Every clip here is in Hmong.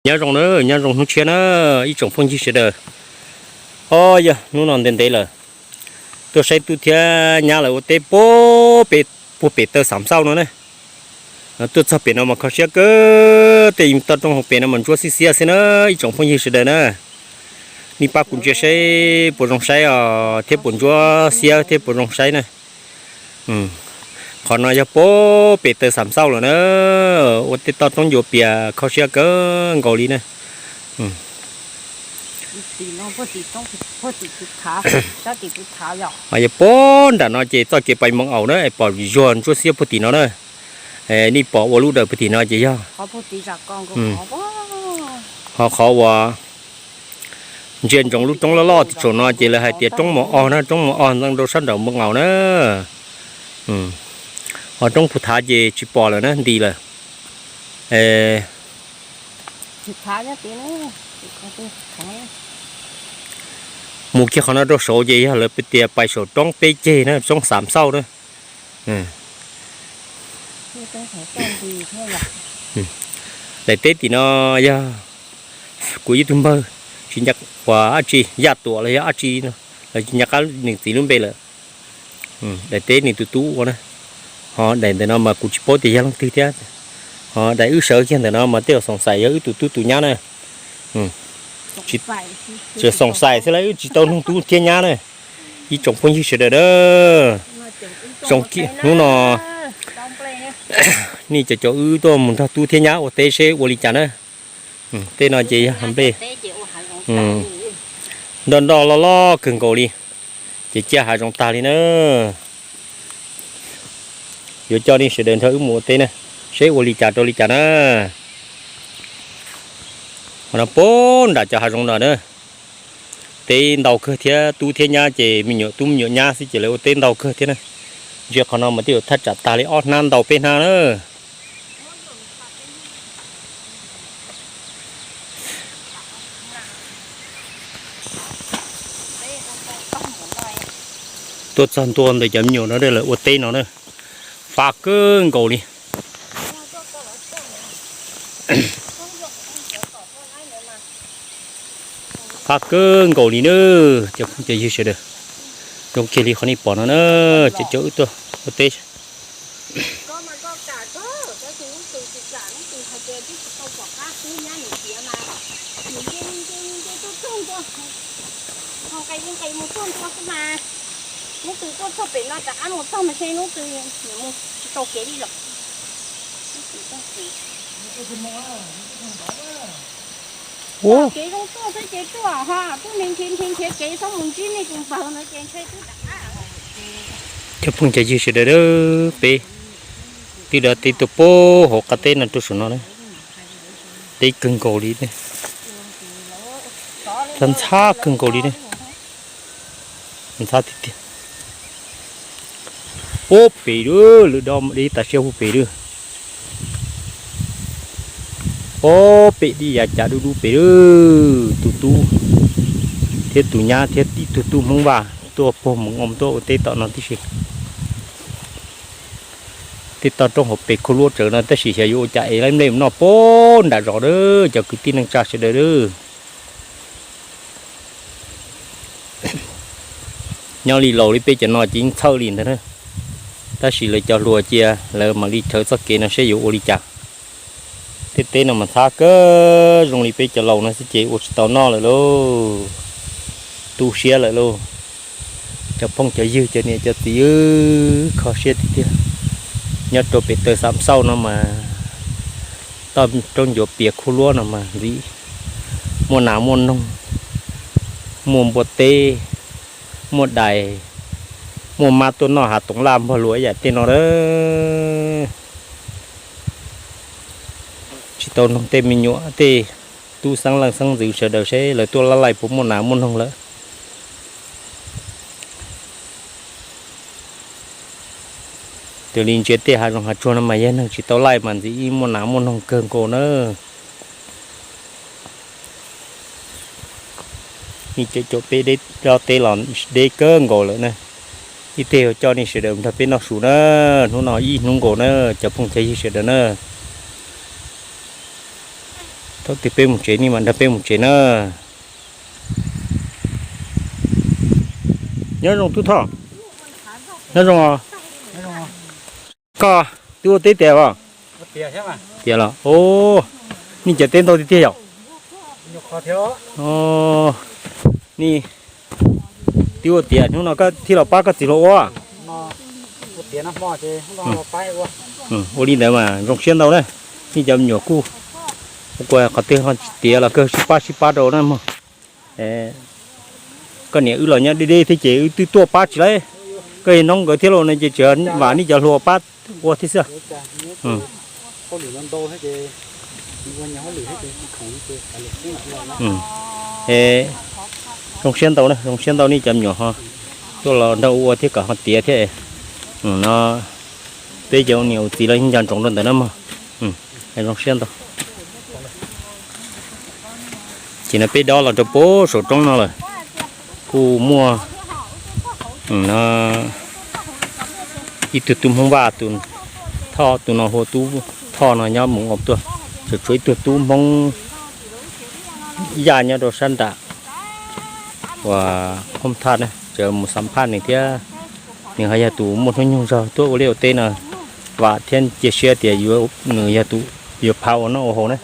Nyob zoo na, nyob zoo hnub tshiab na, ib tsoom phooj ywg sawv daws. O, yog hnub no ntev ntev lawm, tuaj saib tub thiab nyab lawv ua teb puag pem taw Xam Xauj no na. Tuaj txog pem no mas kho siab kawg, tej toj roob hauv pem no mas ntsuab xiab xiab xwb na, ib tsoom phooj ywg sawv daws na. Nej pab kuv ntsia saib puas zoo saib os, thiab puas ntsuab xiab thiab puas zoo saib na. Qhov no yog puag pem taw Xam Xauj lawm na, ua tej toj roob ncuav pias kho siab kawg nkaus li na. Yog puag nram no ces txoj kev pais Moos Aus na es pom zuag ntsuab xiab puag tim no na. Nej pom ua lub dawm puag tim no ces yog ho qhov uas ntsia ntsoov lub roob loj loj tim saum no ces lawv hais tias roob Mos Os na, roob Mos Os ntxeev rau sab nraum Moos Aus na. Ho roob puag thav ces tsis pom lawm na, nti lawm. Mus kiag qhov no rau saud ces yog lawv tias pais saum roob peb ceg na, roob Xam Xauj na. Daim teb tim no yog kuv ib tug npawg, tsis nco ua dab tsi, Yaj Tuam los yog dab tsi no, los tsis nco qab nws txiv lub npe lawm. Daim teb nws tus tub ua na. Ho daim ntawm no mas kuv tsis paub tias yog leej twg thiab. Ho daim wb sawv kiag ntawm no mas tej zaum xoom xais yog wb tus tub tus nyab na. Tsis xoom xais xwb las, wb tsis tau nug tub thiab nyab na. Ib tsoom phooj ywg sawv daws na, hnub no nej cov caum wb tuaj mus nrog tub thiab nyab ua teb seb ua li cas na. Tej no ces yog nplej nroj nroj loj loj kawg nkaus li, ces ciaj hav zoov tag li na. Yuav coj nej sawv daws nrog wb mus ua teb na, seb ua li cas rau li cas na. Qhov no puag nram cov hav zoov no na, teb ntau kawg thiab, tub thiab nyab ces me nyuam tub me nyuam nyab xwb ces lawv ua teb ntau kawg thiab na. Ntsia qhov no mas twb yuav thaj tsam tag li ob hnab ntau peb hnab na. Tuaj txog ntua ntawm cov me nyuam no lawv ua teb no na, fab kawg nkaus li. Fab kawg nkaus li na, cov phooj cov ywg sawv daws. Zoo kiag li qhov nej pom no na, cov cov wb tuaj ua teb. Hnub twg tuaj txog pem no rov qab mus txog mas seb hnub twg mus tsis tau kev li lawm. Kev zoo tuaj xwb ces tuaj ho tuaj nrhiav nrhiav nrhiav kev txhob mus ntsib nej tus npawg no ces ntshe twb rov qab. Cov phooj cov ywg sawv daws, peb twb dov teb tuaj puag hauv qab teb no rau saum no na. Deb kawg nkaus li, ntxhab kawg nkaus li ne. Ntxhab tiag tiag. Puag pem lawm, lawm dov deb tas siab puag pem lawm. Puag pem dib yav cas dub dub pem lawm. Tus tub thiab tus nyab thiab ib tug tub Hmoob Vaj tuaj puag Moos Oos tuaj ua teb tom no tib si. Tej toj roob hauv pes khuab luab tsawv no tab sis xyov yuav ua cas es lawv nplej mus noj puag nram zos lawm cov kwv tij neej tsa sawv daws lawm. Nyob li laus li peb cov no ces yeej txhawj li ntag na. Tab sis lawv cov hluas cia lawv mam li rhawv txoj kev no seb yuav ua li cas. Tej teb no mas ntxhab kawg zoo li peb cov laus no xwb ces ua tsis tau noj lawm lauj. Tu siab lawm lauj. Cov phooj cov ywg cov niam cov txiv, kho siab tiag tiag. Nyob rau pem taw Xam Xauj no mas toj roob ncuav pias khuab luab no mas ntxim muaj nas muaj noog, muaj npua teb, muaj dais, muaj mab tuaj noj hav toov laj npog luas ib yam tej no lawm. Tsis tau noog tej me nyuam tej tub xeeb leej xeeb ntxwv sawv daws seb lawv tuaj laj laij puas muaj nas muaj noog lawm. Raws li ntsia tej hav zoov hav tsuag no mas yog neeg tsis tau laij mas ntxim ib muaj nas muaj noog kawg nkaus na. Ib cov caum peb deb, dov teb los deb kawg nkaus lawm na. Ib teg yuav coj nej sawv daws nrog peb noj su na. Hnub no ib hnub nkaus na, cov phooj cov ywg sawv daws na. Twb peb mus tsev, nej mam nrog peb mus tsev na. Nyob zoo tub Thoj. Nyob zoo os. Koj twb ua teb tiag os? Tiag los, o, nej cov teb ntau tiag tiag yom? Nej twb ua tiag, hnub no koj thiaj los pab koj txiv hluas ua. Ua li ntawd mas zoo siab ntau na. Nej cov me nyuam kuj ua qhov twg ho tsis tiav los kawg sib pab sib pab rau na mog. Koj niam wb los nyob deb deb thiab ces wb twb tuaj pab tsis laib. Koj yog noob nkawd thiab los no ces tsis vam nej cov hluas pab ua thiab xwb. Zoo siab ntau na, zoo siab ntau nej cov me nyuam ho tuaj los nrog ua thiab kom ho tiav thiab. No peb cov niam ua txiv los yeej nco ntsoov rau ntawd na mog. Zoo siab ntau. Ces no peb dob los rau puag saum roob no lawm, kuj muaj ib tug tub Hmoob Vaj, tus Thoj, tus no hu ua tub Thoj no nyob mus ua tuaj, tseem tshuav ib tug tub Hmoob Yaj nyob rau sab nram uas Hoob Thaj na, tseem mus xam phaj nws thiab. Nws ho yog tus muaj hnub nyoog zog tuaj ua liaj ua teb no, vam thiab cia siab tias nws yog tus yuav pab ua noj ua haus na.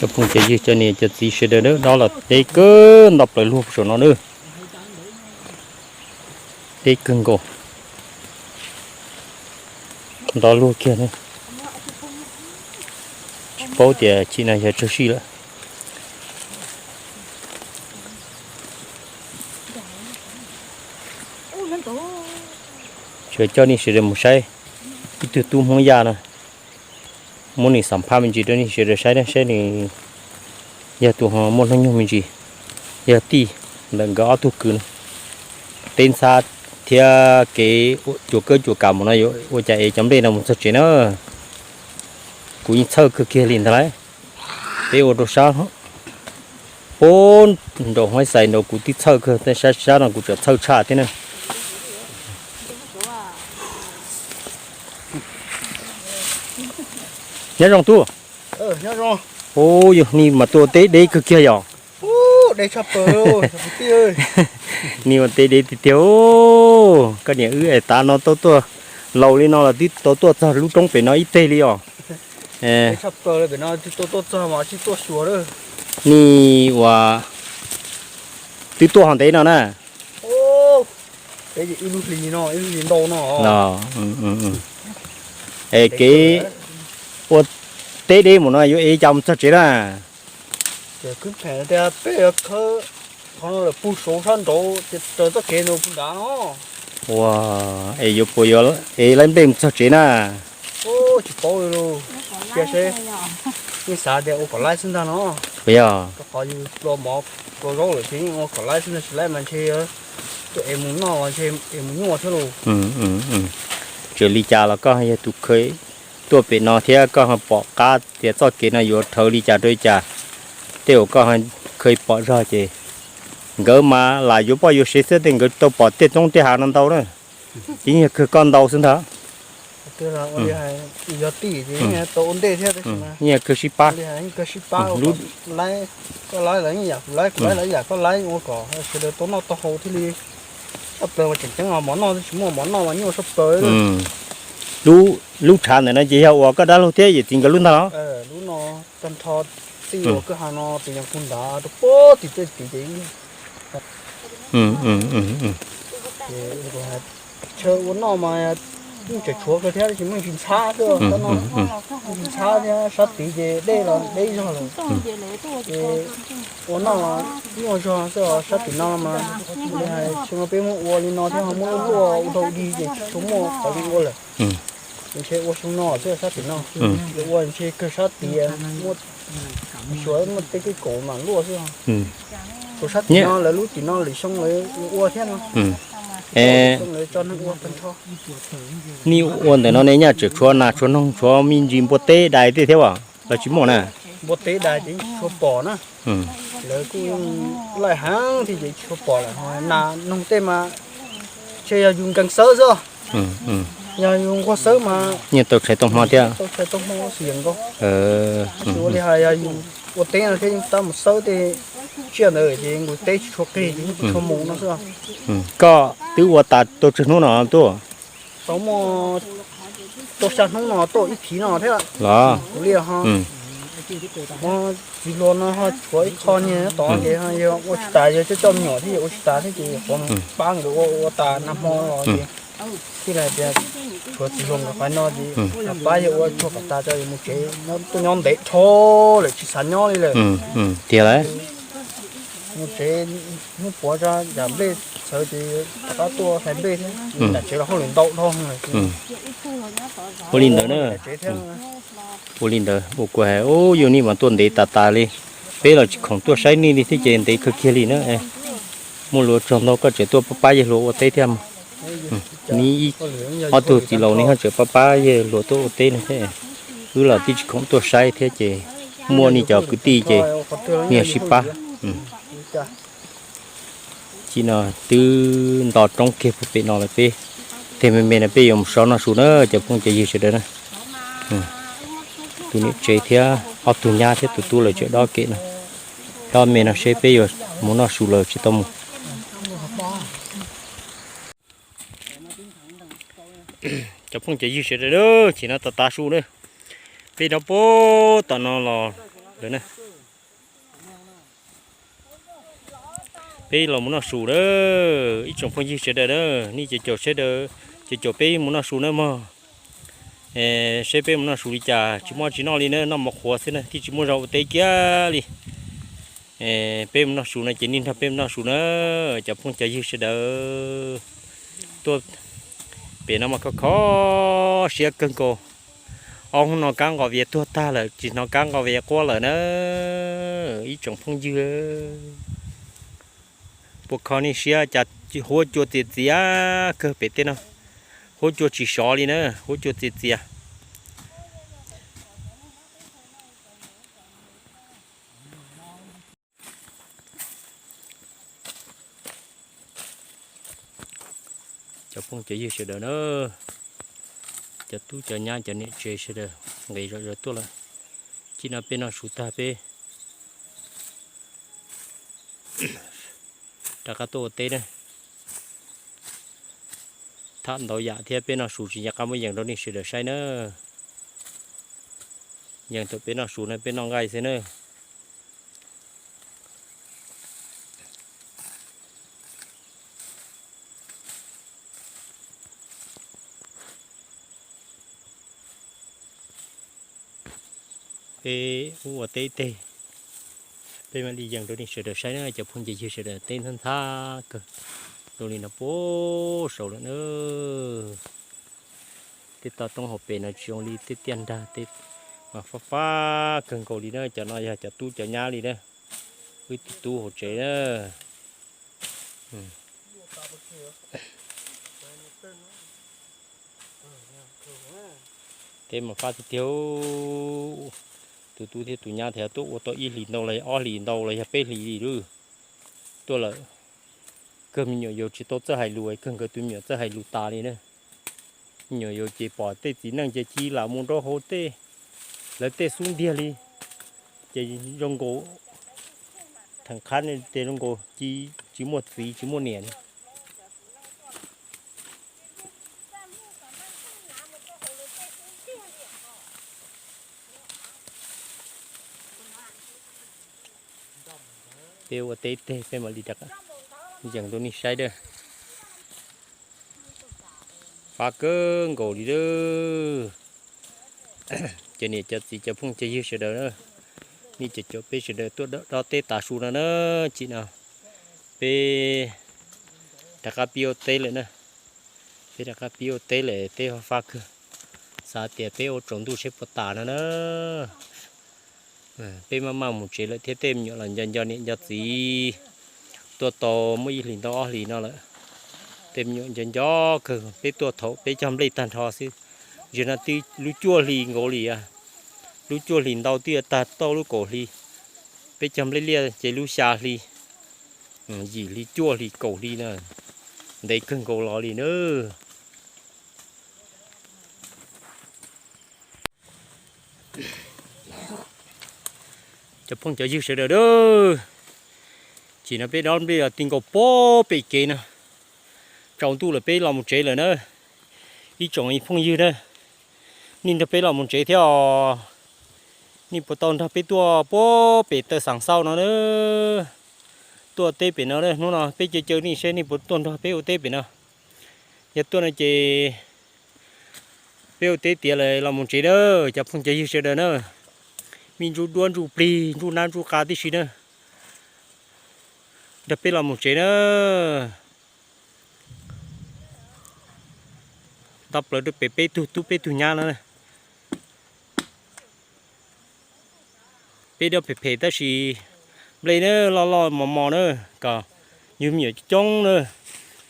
Cov phooj cov ywg, cov niam cov txiv sawv daws, dob los deb kawg, nto plaws luag saum no na. Deb kawg nkaus, nto luag kiag na. Tsis paub tias chim no yog tsawg sij lawm. Tsuas coj nej sawv daws mus saib ib tug tub Hmoob Yaj no, muab nws xam phaj me ntsis rau nej sawv daws saib, saib nws yog tus ho muaj hnub nyoog me ntsis, yog tij ntawm nkawd ob tug kwv no. Teb ntxhab thiab kev cuam kawb cuam kam mus no yuav ua cas es cov nplej no mus txog tsev na. Kuv yeej txhawj kawg kiag li ntag lauj. Peb ua rau sab puag nraum Huaib Xais nraud kuv twb txhawj kawg, sab sab no kuv tseem txhawj tshaj thiab na. Nyob zoo tub. Ua yog nej mas tuaj teb deb kawg kiag yom? Nej ua teb deb tiag tiag. Koj niam wb es tav no tau tuaj laus li no los twb tau tuaj txog lub roob pem no ib teg li os. Nej ua twb tuaj ho ntev no na? Es kev ua teb deb mus no yuav ev cas mus txog tsev na? Peb khawb qhov no lawm puag saud sab nraud ces raws txoj kev ntawd puag nrad no. Ua, es yuav puas yuav ev laib nplej mus txog tsev na? Tsis paub li lauj, cia seb. Yeej xav tias ua kom laib xwb ntag no. Puas yog? Rau qhov yus tua mov tua zaub lawm ces yeej ua kom laib xwb ntag, tsis laib mas ntshe tuaj es mus noj los ntshe es mus nyuaj thiab lauj. Txawm li cas los koj yog tus kheev tuaj pem no thiab koj pom qab tias txoj kev no yuav dhawv li cas rau li cas, tej uas koj kheev pom zog ces nkawd mas lam yuav poj yuav sev xwb, tej nkawd tau pom tej roob tej hav no ntau na. Ces yeej yog kawg koj ntau xwb ntag. Yog tij ces tau ua ntej thiab, yeej yog kawg sib pab. Koj laib los yeej yam kuv laib, kuv laib los yam koj laib, ua kom sawv daws tau noj tau haus thiaj li. Tshaj plaws mas tseem ceeb os, mov noj twb tsis muaj, mov noj mas nyuaj tshaj plaws. Lub tshav ntawm no ces yog uas koj dab laug thiab yawm txiv nkawd lub ntag los? Lub no tag nrho txij uas kwj ha no tus yog puag nrad rau puag tim tej tim ces chaw ua noj mas yeej tseem tshuav kawg thiab, tab sis muaj ntsis ntxhab xwb, tab no ntsis ntxhab thiab sab tid ces dej los deb zog lawm. Ces ua noj nyuaj zog xwb os, sab tim no mas li hais xyoo no peb muab ua li no thiab ho muab luaj ua dhau dig ces tsis tshua muaj qhov zoo ua lawm. Ntshe ua xyoo no xwb sab tim no, ua ntshe kawg sab tid, muab xyuas muaj tej kawg kaum mam luaj xwb. Tsuas sab tim no lawv lub tim no lwm xyoo lawv ua thiab no. Xyoo lawv tso neeg ua tag nrho. Nej ua ntawm no nej nyaj tseem tshuav nas tshuav noog tshuav me ntsis npua teb dais tej thiab os los tsis muaj na? Npua teb dais ces tsis tshua pom na. Lawv kuj laij heev thiab ces tsis tshua pom lawm, nas noog tej mas ntshe yog yus nkees xawb xwb. Yog yus nquag xawb mas yeej tau tshais tau hmo thiab, tau tshais tau hmo xwb yeej nkaus. Ua li hais yog yus ua teb no thiab yeej tab mus xawb tej tsiaj ntawd ces nqus teb tsis tshua qig ces yeej tsis tshua mus no xwb. Koj twb ua tas tau tsawg hnub no tuaj? Tau muaj tau xya hnub no tuaj ib thiv no thiab los kuv li ho ua txiv hluas no ho tshuav ib qho niag nyob tod ces yog ua tsis tas yog coj coj me nyuam thiab yog ua tsis tas thiab ces qhov pab nkawd ua ua tas nag hmo los ces thiaj li hais tias tshuav txiv hluas nkawd qhov no ces pab yawg ua tsuag kom tas tso yus mus tsev, tuaj nyob ntev dhau lawm tsis xav nyob li lawm. Tiag lauj. Mus tsev, hnub puav tso yam nplej txhawv ces rov qab tuaj hlais nplej thiab, nram tsev los hauj lwm ntau dhau. Ua li ntawd na. Ua li ntawd ua kuv hais, yus nej mas tuaj ntev tas tas li, peb los tsis khoom tuaj saib nej li thiab ces ntev kawg kiag li na. Muaj lus tsaug ntau koj tseem tuaj pab pab yawg hluas ua teb thiab mas. Neb ob tug txiv laus neb ho tseem pab pab yawg hluas tuaj ua teb no thiab. Wb los twb tsis khoom tuaj saib thiab ces muaj nej cov kwv tij ces nej sib pab. Chim no twb nto roob kiag puag pem no lawm peb, tej me me no peb yuav mus so noj su na cov phooj cov ywg sawv daws na. Tus niam tsev thiab ob tug nyab thiab tus tub lawv tseem dob kev no. Dob me no seb peb yuav mus noj su lawm tsis tau mus. Cov phooj cov ywg sawv daws, chim no tas tav su na, peb nyob puag tom no los lawm na. Peb los mus noj su na, ib tsoom phooj ywg sawv daws na, nej cov caum sawv daws, cov caum peb mus noj su na mog. Seb peb mus noj su li cas, tsis muaj tsis noj li na, noj mov qhuav xwb na, twb tsis muaj zog ua teb kiag li. Peb mus noj su no ces nej nrog peb mus noj su na, cov phooj cov ywg sawv daws. Tuaj pem no mas kho kho siab kawg nkaus. Ob hnub no kab nqos vias tuag tag lawm, tsis hnov kab nqos vias quaj lawm na, ib tsoom phooj ywg. Puas kho nej siab cas huab cua txias txias kawg pem tej no, huab cua tsis sov li na, huab cua txias txias. Cov phooj cov ywg sawv daws na, cov tub cov nyab cov niam tsev sawv daws nqis zom zaws tuaj lawm. Chim no peb noj su tag peb rov qab tuaj ua teb na. Tham ntau yam thiab peb noj su tsis nco qab muab yees rau nej sawv daws saib na. Yees thaum peb noj su na, peb noj nqaij xwb na. Peb ua teb teg, peb mam li yees rau nej sawv daws saib na cov phooj cov ywg sawv daws, teb ntxhab ntxhab kawg, zoo li no puag saud lawm na. Tej toj roob hauv pes no tsis zoo li tej tiaj nrag tej, mas fab fab kawg nkaus li na. Cov no yog cov tub cov nyab li na, wb tus tub hauv tsev na. Teb mas fab tiag tiag. Tus tub thiab tus nyab thiaj tuaj ua tau ib hlis ntau los yog ob hlis ntau los yog peb hlis li lawm. Tuaj lawm, kawg me nyuam yaus tsis tau txawj hais lus, kawg nkawd tus me nyuam txawj hais lus tas li na. Me nyuam yaus ces pom tej txiv neej ces cia li lam mus rau hauv tej, lawv tej xub ntiag li, ces zoo nkaus theem qhab tej zoo nkaus tsis muaj txiv tsis muaj niam li. Peb ua teb teg peb mam li rov qab yees rau nej saib dawb. Fab kawg nkaus li lawm. Cov niam cov txiv cov phooj cov ywg sawv daws na, nej cov caum peb sawv daws tuaj dob teb tav su no na, chim no peb rov qab pib ua teb lawm na. Peb rov qab pib ua teb lawm, teb fab kawg. Xav tias peb ua tsaus ntuj seb puas tas no na. Peb maj maj mus tsev lawm thiab, tej me nyuam los nco nco niam nco txiv. Tuaj tau muaj ib hlis ntau ob hlis no lawm. Tej me nyuam nco nco kawg, peb tuaj thaum peb cog nplej tag nrho xwb. Zaum no twb lub cuaj hlis nkaus li, lub cuaj hlis ntau twb yuav tag tau lub kaum hli. Peb cog nplej liaj ces lub xya hli, yim hli cuaj hli kaum hli na, ntev kawg nkaus los li na. Cov phooj cov ywg sawv daws, tam sim no peb dob nplej los ti nkaus pem kev no, tsaus ntuj lawm peb los mus tsev lawm na. Ib tsoom phooj ywg na, nej nrog peb los mus tsev thiab os. Nej puas tau nrog peb tuaj pem taw Xaas Xauj no na? Tuaj teb pem no, hnub no peb caw caw nej seb nej puas tuaj nrog peb ua teb pem no. Yog tuaj no ces peb ua teb tiav lawm los mus tsev na, cov phooj cov ywg sawv daws na. Me ntsuj duab ntsuj plig ntsuj nab ntsuj qa tib si na, nrog peb los mus tsev na. Nto plaws rau pem peb tug tub peb tug nyab no. Peb dob phem phem tab sis nplej na loj loj mos mos na, kom yug me nyuam coob coob na,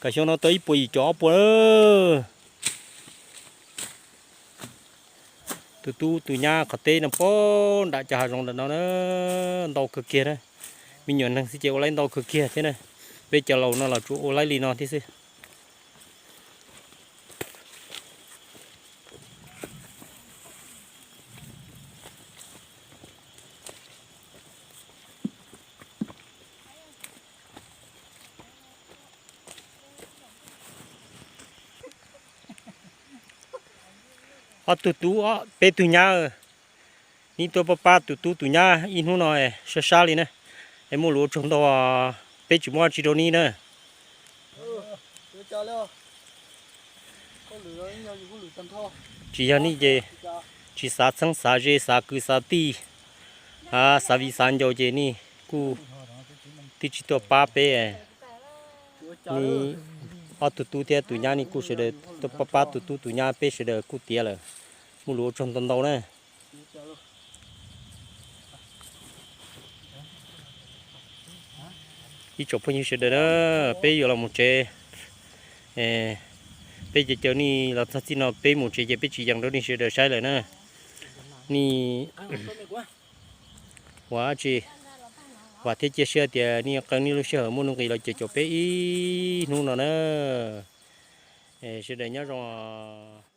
kom xyoo no tau ib puas yim caum ob puas na. Tus tub tus nyab qhov teb no pem nram cov hav zoov ntawm no na, ntau kawg kiag na. Me nyuam neeg xwb ces ua laib ntau kawg kiag thiab na. Peb cov laus no los tsuas ua laib li no thiab xwb. Ob tug tub peb tug nyab, nej tuaj pab pab tus tub tus nyab ib hnub no sab sab li na. Es muaj lus ua tsaug ntau, peb tsis muab tsi rau nej na. Tsis yog nej ces tsis xav txheeb xav ze xav kwv xav tij, xav viv xav ncaus ces nej kuj twb tsis tuaj pab peb. Nej ob tug tub thiab tus nyab nej kuj sawv daws tuaj pab pab tus tub tus nyab, peb sawv daws kuj tiav lawm. Muaj lus ua tsaug ntau ntau na. Ib tsoom phooj ywg sawv daws na, peb yuav los mus tsev. Peb caw caw nej los txog txij no peb mus tsev ces peb tsis yees rau nej sawv daws saib lawm na. Nej ua tsi, vam thiab cia siab tias nej qee nej lub sij hawm muaj nuj nqis los caum caum peb ib hnub no na. Sawv daws nyob zoo.